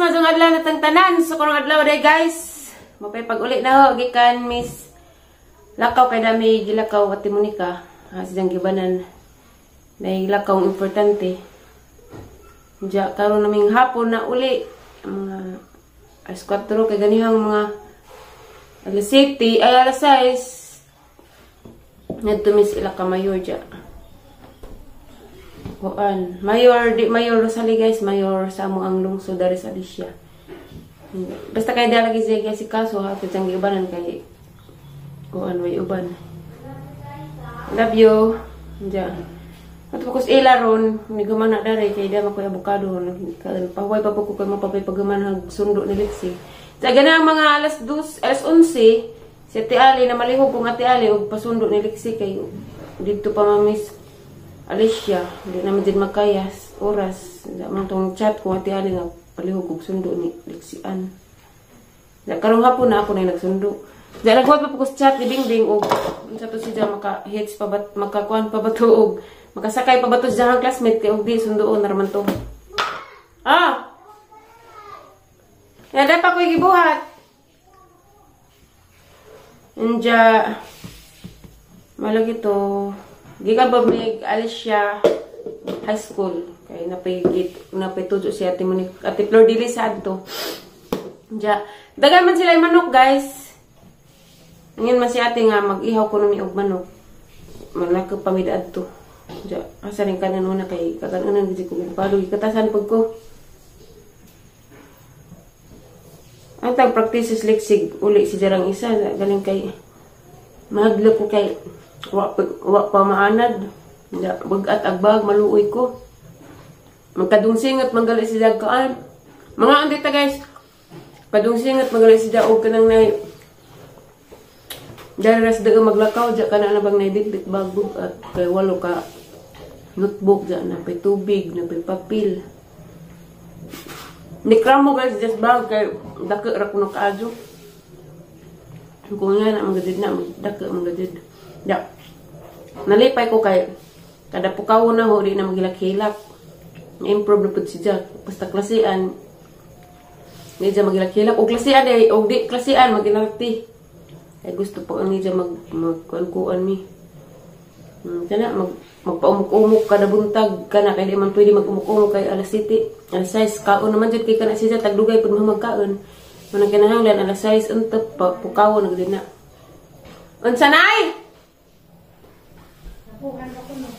Maayong adlaw natang tanan. So karong adlaw day guys, mapay pag-uli na ho gikan Miss Lakaw kay dami gilakaw Ate Monica. Ha siyang gibanan. Nay lakaw ang importante. Diya karon naming hapon na uli mga alas 4 kay ganihang mga alas 7 ay alas 6. Ngadto Miss ila ka mayor diya. Kuan, Mayor, di Mayor Rosalie guys, Mayor sa amo ang lungsod dari sa Alicia. Basta kay dala lagi siya si kaso ha, kay giubanan kay kuan way uban. Love you. Diya. At focus ila ron, ni gumana dere kay dama ko abukado, pahuway pa po ko kay mapapay paghuman sundo ni Lexi. Sa ganang mga alas 2, alas 11, si Ate Ali na malihog kong Ate Ali og pasundo ni Lexi kay didto pa mamis Alicia, hindi naman din makayas oras. Hindi man tong chat ko Ate Ali nga palihog og sundo ni Lexian. Karong hapon na ako na nagsundo. Di naghuwag pa po ko sa chat ni Bingbing og unsa to siya maka hits pa ba makakuan pa ba to og makasakay pa ba to sa classmate kay og di sunduon na raman to. Ah. Ya pa ko gibuhat. Inja malagi to. Gikan pa mig Alicia High School kay napay napay tujo si Ate Monica, Ate Flor dili sa adto. Diya dagan man sila manok guys. Ngayon man si ate nga mag-ihaw ko nami og manok. Malaki pa mi adto. Diya asa rin kanan una kay kaganunan gid ko palo gikatasan pag ko. Ang tag practice leksig uli si jarang isa galing kay mahadlok ko kay wa pa maanad. Bagat agbag maluoy ko. Magkadungsingot manggali sila kaan. Mga andita guys. Kadungsingot manggali sila og kanang nay dara sa daga maglakaw ja kana na bang naibitbit bag at kay walo ka notebook ja na pay tubig, na pay papel. Nikramo guys just bag kay dako ra kuno kaadyo. Kung nga na magadid na dako magadid. Ya. Nalipay ko kay kada pukaw na ho di na magilak-hilak. Na-improve na pud si Jack. Basta klasian ni siya magilak-hilak og klasian ay og di klasian maginarti. Ay gusto pa ni siya magkuan-kuan mi. Kana magpaumok-umok kada buntag kana kay di man pwede mag-umok-umok kay alas 7, alas 6 kaon naman jud kay kana siya tagdugay pud magkaon. Manang kinahanglan alas 6 untop pa pukaw na gud na. Unsa nay? Puhan ba ko no?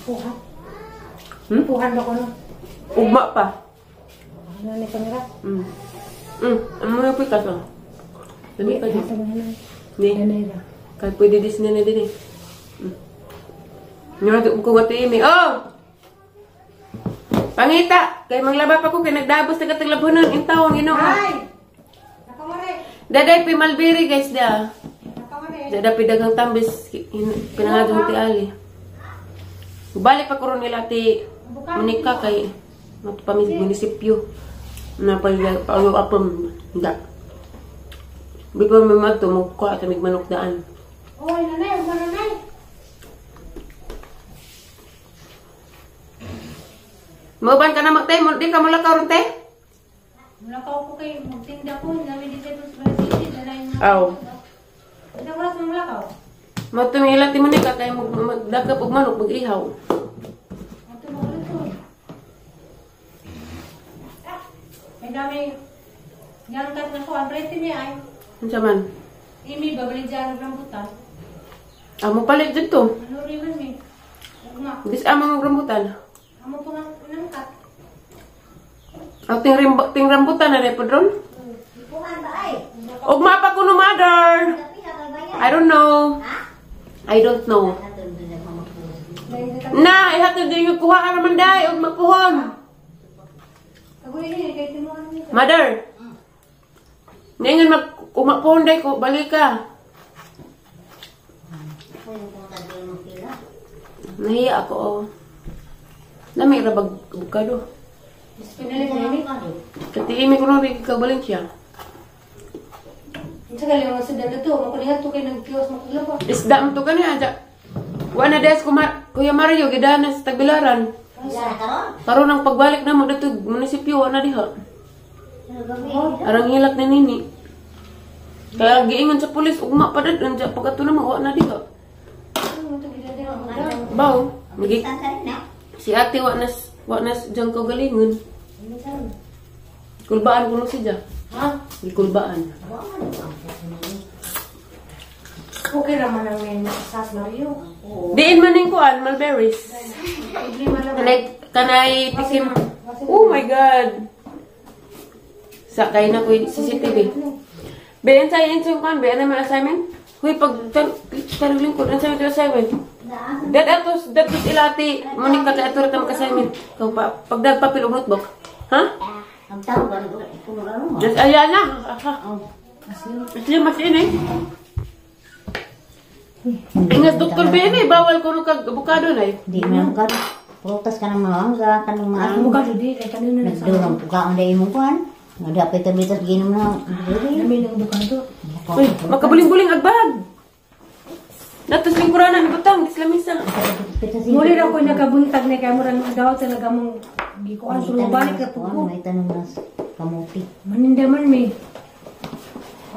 Puhan? Puhan ba ko no? Ugma pa. Ano ni pangira? Ano mo yung kaso? Dami pa dito. Ni? Kahit pwede dis na din eh. Nga ko nga tiimi. Oh! Pangita! Kay maglaba pa ko kay nagdabos na kataglabhonon. Intawang ginoo. Ay! Nakamare! Daday pi Malbiri guys da. Dada pidagang tambis pinangadong ti Ali. Balik pa karon nila ti Monica kay matpamig munisipyo na pa apom da. Biko mi madto mo ko at mig manok daan. Oy nanay, nanay. Mauban ka na magtay, di ka mulakaw ron te? Mulakaw ko kay magtinda ko, nami di sa City nanay. Aw. Ano oras mo mulakaw? Matumila ti Monica kay magdakap og manok mag-ihaw. Ato magluto. May dami yangkat na ko ang prete niya ay. Unsa man? Imi babalik dyan og rambutan. Amo palit didto. Ano ri man mi? Ugma. Bis amo og rambutan. Amo po nga nangkat. Ang ting rambutan na pod ron? Ipuhan ba ay? Ugma pa kuno mother. I don't know. I don't know. Na, ihatod din yung kuha raman day og magpuhon. Mother. Ningon mag umapuhon day ko balik ka. Nahiya ako oh. Lami ra bag abukado. Kati imi ko rin kagabalin siya. Unsa gali mga sudan to, makunihat to kay nagkiyos makulaba. Isda man to kaniya ja. Wa na des ko Kuya Mario gidana sa Tagbilaran. Karon ang pagbalik na mo dito munisipyo wa na diha. Arang hilak na nini. Kaya giingon sa pulis ugma pa dad anja pag ato na wa na diha. Baw, magi si ate wa nas jang kaugalingon. Kulbaan kuno siya. Ha? Gikulbaan. Okay raman ang may sas Mario. Diin man ning kuan mulberries. Kanay pikim. Oh my God. Sa kay na ko CCTV. Be insay insay kuan be ana man assignment. Huy pag tarong ko unsa man assignment. Dad atos ilati Monica kay ato ra ta mag-assignment. Kung pa pagdal papel og notebook. Ha? Ang tao ba kuno ano? Just ayan na. Asli mas ini. Ingat Dr. Bene, bawal kuno kag abukado na eh. Di man ka. Prutas ka ng mga mangga, kanang mga abukado di kay kanina na sa. Nagdurong pukaon dai imong kuan. Nagdapit tabitas ginom na. Namin ang abukado. Uy, makabuling-buling agbag. Natos lingkuranan butang dis lamisa. Muli ra ko nakabuntag ni kay murag daw talaga mong gikuan sulong balik ka po. May tanong na kamuti. Maninda man mi.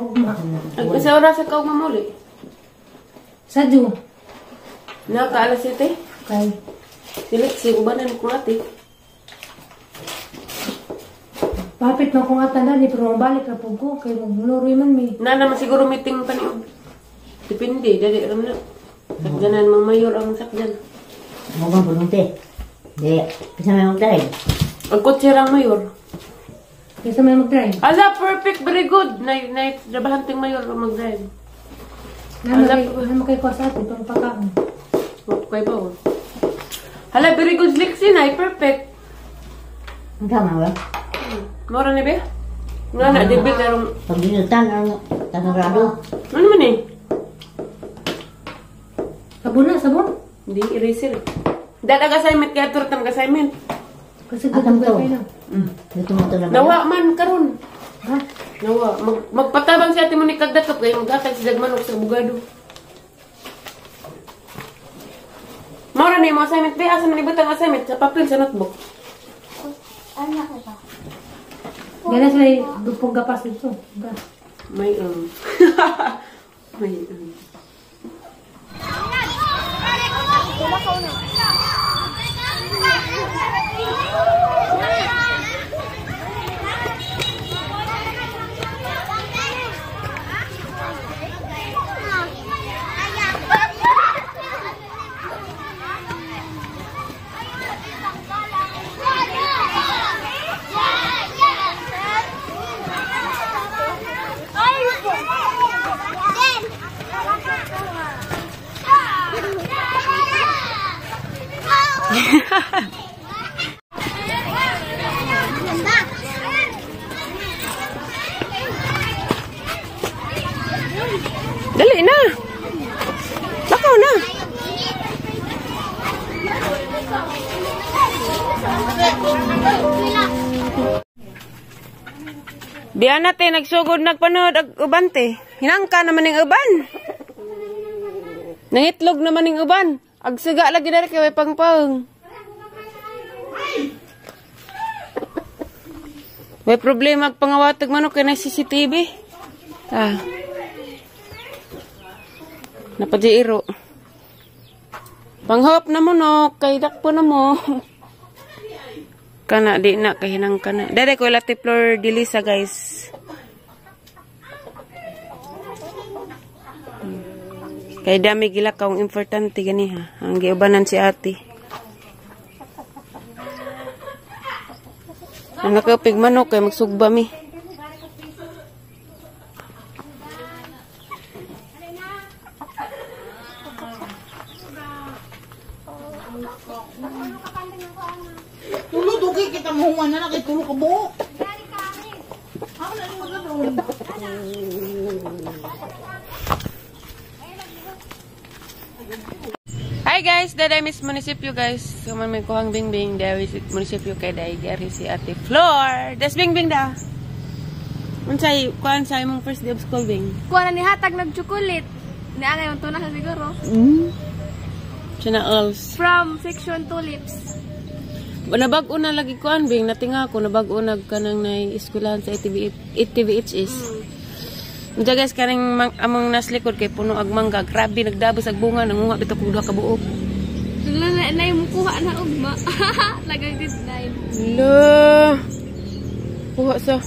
Ugma. Ang sa oras ka ugma muli. Sadyo. Naka alas 7. Kay sili si ubanan ko ate. Papit na kong atanda ni pero mabalik ra pud ko kay magnuroy man mi. Na naman siguro meeting pa ni. Depende dali ram na. Sakjanan mang mayor ang sakjan. Mo bang bulunte? Di bisa may mag-drive. Ang kotse rang mayor. Bisa may mag-drive. Ala perfect, very good. Nay nay trabahanting mayor ang mag-drive. Ano kay ko sa ato pang pakaon. Kay ba? Hala very good Lexi nay perfect. Ang tama ba? Mora ni be? Nga na debit arong pagdinutan ang tagrado. Ano man eh? Sabon na, sabon. Hindi eraser. Dad ag assignment kay ato ra assignment. Kasi gutom to. kayo na. Dito mo to na. Nawa man karon. Ha? Nawa magpatabang si Ate Monica kagdatop kay maghatag si Dagmanok sa abogado. Mora ni mo assignment be asa man ibutang assignment sa papel sa notebook. Anak ko ba? Gana sila dupog gapas dito. May May Dali na. Lakaw na. Diana te nagsugod nagpanood ag uban te. Hinangka naman ning uban. Nangitlog naman ning uban. Ag suga lagi dere kay way pangpang. May problema ag pangawatag manok kay na CCTV. Ah. Napadiiro. Panghop na manok kay dakpo na mo. Kana di na kay hinang kana. Dere ko lati Flor de Lisa guys. Kay dami gila kaong importante gani ha. Ang giubanan si ate. Ang nakapig manok kay magsugba mi. Tulo dugi kita mahuman na kay tulo ka buok. Hi guys, daday Miss Munisipyo guys. Suman may kuhang bingbing dahil si munisipyo kay dai gari si Ate Flor. Des bingbing da. Unsay kuan sa imong first day of school bing? Kuha na ni hatag nag chocolate. Ni angay unto na siguro. Siya na alls. From section Tulips. Nabag-o na lagi ko anbing natinga ko nabag-o nag kanang nay eskwelahan sa ATVHS. Unsa guys kaning among nas likod kay puno ag mangga, grabe nagdabos ag bunga nanguha bitaw kog duha ka buok. Wala na yung mukuha na ugma. Lagay din na. La. Kuha sa.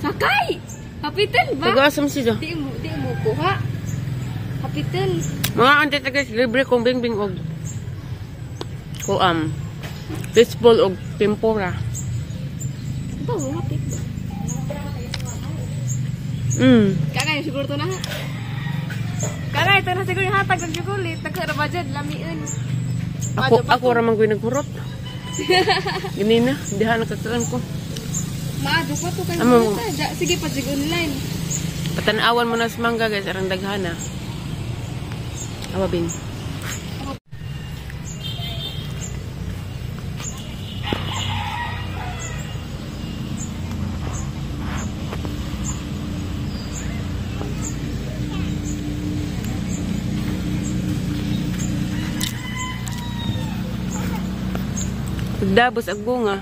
Sakay! Kapitan ba? Taga-asam siya. Di mo kuha. Kapitan. Mga ante ta guys, libre kong bingbing og kuam. Fishball og tempura. Ito, hapit ba? Kakay, siguro to na. Kakay, ito na siguro yung hatag ng chocolate. Nagkara ba dyan? Lamiin. Ako ramang ko naghurot. Ganina, diha nakakaan ko. Maadyo pa to kayo. Sige pa, sige online. Patanawan mo na sa mangga guys, arang daghana. Awa bing. Dabos ag bunga.